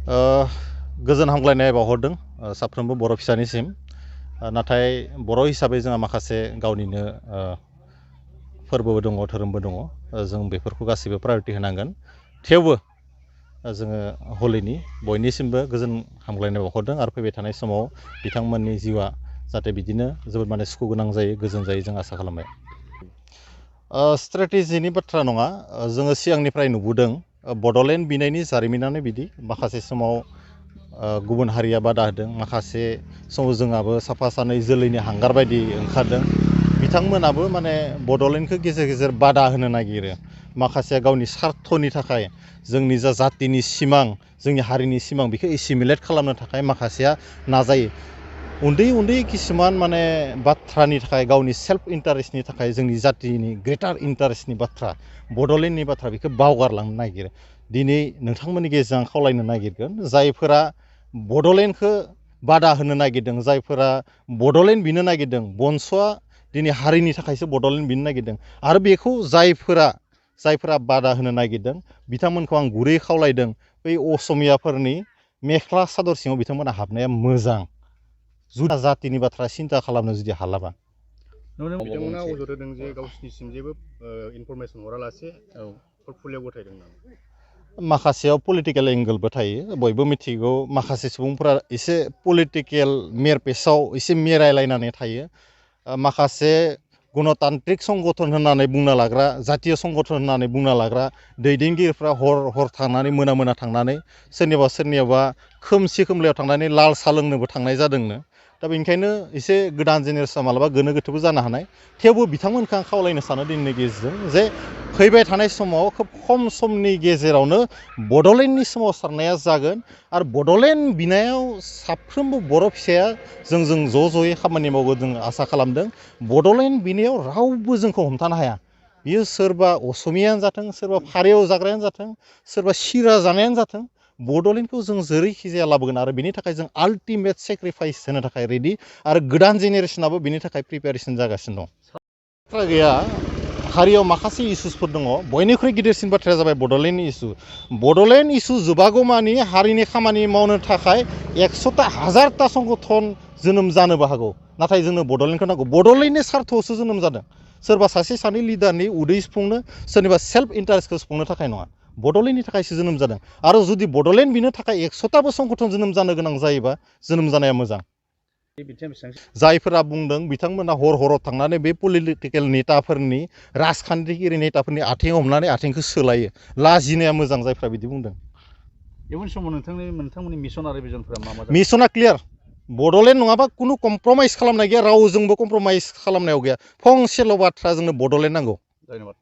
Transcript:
गोजोन हामग्लायनाय बावहरदों साफ्रोमबो बर' फिसानिसिम नाथाय बर' हिसाबै जोंहा माखासे गावनिनो फोरबोबो दङ धोरोमबो दङ जों बेफोरखौ गासैबो प्रायरिटि होनांगोन थेवबो जोङो हलिनि बयनिसिमबो गोजोन हामग्लायनाय बावहरदों आरो फैबाय थानाय समाव बिथांमोननि जिउआ जाहाथे बिदिनो जोबोद माने सुखु गोनां जायो गोजोन जायो जों आसा खालामबाय स्ट्रेटेजिनि बाथ्रा नङा जोङो सिगांनिफ्राय नुबोदों बड'लेण्ड बिनायनि जारिमिनानो बिदि माखासे समाव गुबुन हारिया बादा होदों माखासे समाव जोंहाबो साफा सानै जोलैनि हांगार बायदि ओंखारदों बिथांमोनाबो माने बड'लेण्डखौ गेजेर गेजेर बादा होनो नागिरो माखासेया गावनि स्वार्थनि थाखाय जोंनि जा जातिनि सिमां जोंनि हारिनि सिमां बेखौ एसिमिलेट खालामनो थाखाय माखासेया नाजायो उन्दै उन्दै किसुमान माने बाथ्रानि थाखाय गावनि सेल्फ इन्टारेस्टनि थाखाय जोंनि जातिनि ग्रेटार इन्टारेस्टनि बाथ्रा बड'लेण्डनि बाथ्रा बेखौ बावगारलांनो नागिरो दिनै नोंथांमोननि गेजेरजों आं खावलायनो नागिरगोन जायफोरा बड'लेण्डखौ बादा होनो नागिरदों जायफोरा बड'लेण्ड बिनो नागिरदों बनसुआ दिनै हारिनि थाखायसो बड'लेण्ड बिनो नागिरदों आरो बेखौ जायफोरा बादा होनो नागिरदों बिथांमोनखौ आं गुरै खावलायदों बै असमियाफोरनि मेख्ला सादर सिङाव बिथांमोना हाबनाया मोजां जुदा जातिनि बाथ्रा सिन्था खालामनो जुदि हालाबा बिथांमोना अजद होदों जे गावसिनिसिम जेबो इनफरमेसन हरालासे पर्टफलियाव गथायदों होननानै माखासेयाव पलिटिकेल एंगलबो थायो बयबो मिथिगौ माखासे सुबुंफोरा एसे पलिटिकेल मेरपेसाव एसे मेरायलायनानै थायो माखासे गणतान्त्रिक संगठन होननानै बुंना लाग्रा जातीय संगठन होननानै बुंना लाग्रा दैदेनगिरिफ्रा हर थांनानै मोना थांनानै सोरनियाबा खोमसि खोमलायाव थांनानै लाल साहा लोंनोबो थांनाय जादोंनो दा बेनिखायनो एसे गोदान जेनेरेसना मालाबा गोनो गोथोबो जानो हानाय थेवबो बिथांमोनखौ आं खावलायनो सानो दिनैनि गेजेरजों जे फैबाय थानाय समाव खोब खम समनि गेजेरावनो बड'लेण्डनि सोमावसारनाया जागोन आरो बड'लेण्ड बिनायाव साफ्रोमबो बर' फिसाया जोंजों ज'यै खामानि मावगोन जों आसा खालामदों बड'लेण्ड बिनायाव रावबो जोंखौ हमथानो हाया बियो सोरबा असमियानो जाथों सोरबा फारियाव जाग्रायानो जाथों सोरबा सिरा जानायानो जाथों बड'लेण्डखौ जों जेरैखि जाया लाबोगोन आरो बेनि थाखाय जों आल्टिमेट सेक्रिफाइस होनो थाखाय रेडि आरो गोदान जेनेरेसनाबो बेनि थाखाय प्रिपेरेसन जागासिनो दं बाथ्रा गैया हारियाव माखासे इस्युसफोर दङ बयनिख्रुइ गिदिरसिन बाथ्राया जाबाय बड'लेण्ड इस्यु जोबागौमानि हारिनि खामानि मावनो थाखाय 100टा 1000टा संगठन जोनोम जानोबो हागौ नाथाय जोंनो बड'लेण्डखौ नांगौ बड'लेण्डनि सार्थआवसो जोनोम जादों सोरबा सासे सानै लिडारनि उदै सुफुंनो सोरनिबा सेल्फ इन्टारेस्टखौ सुफुंनो थाखाय नङा बड'लेण्डनि थाखायसो जोनोम जादों आरो जुदि बड'लेण्ड बिनो थाखाय 100टाबो संगठन जोनोम जानो गोनां जायोबा जोनोम जानाया मोजां जायफोरा बुंदों बिथांमोना हराव थांनानै बे पलिटिकेल नेताफोरनि राजखान्थिगिरि नेताफोरनि आथिं हमनानै आथिंखौ सोलायो लाजिनाया मोजां जायफ्रा बिदि बुंदों इयुन समाव नोंथांमोननि मिशन आरो भिजनफोरा मा मिशना क्लियार बड'लेण्ड नङाबा खुनु कमप्रमाइज खालामनाय गैया रावजोंबो कमप्रमाइज खालामनायाव गैया फंसेल' बाथ्रा जोंनो बड'लेण्ड नांगौ धन्यबाद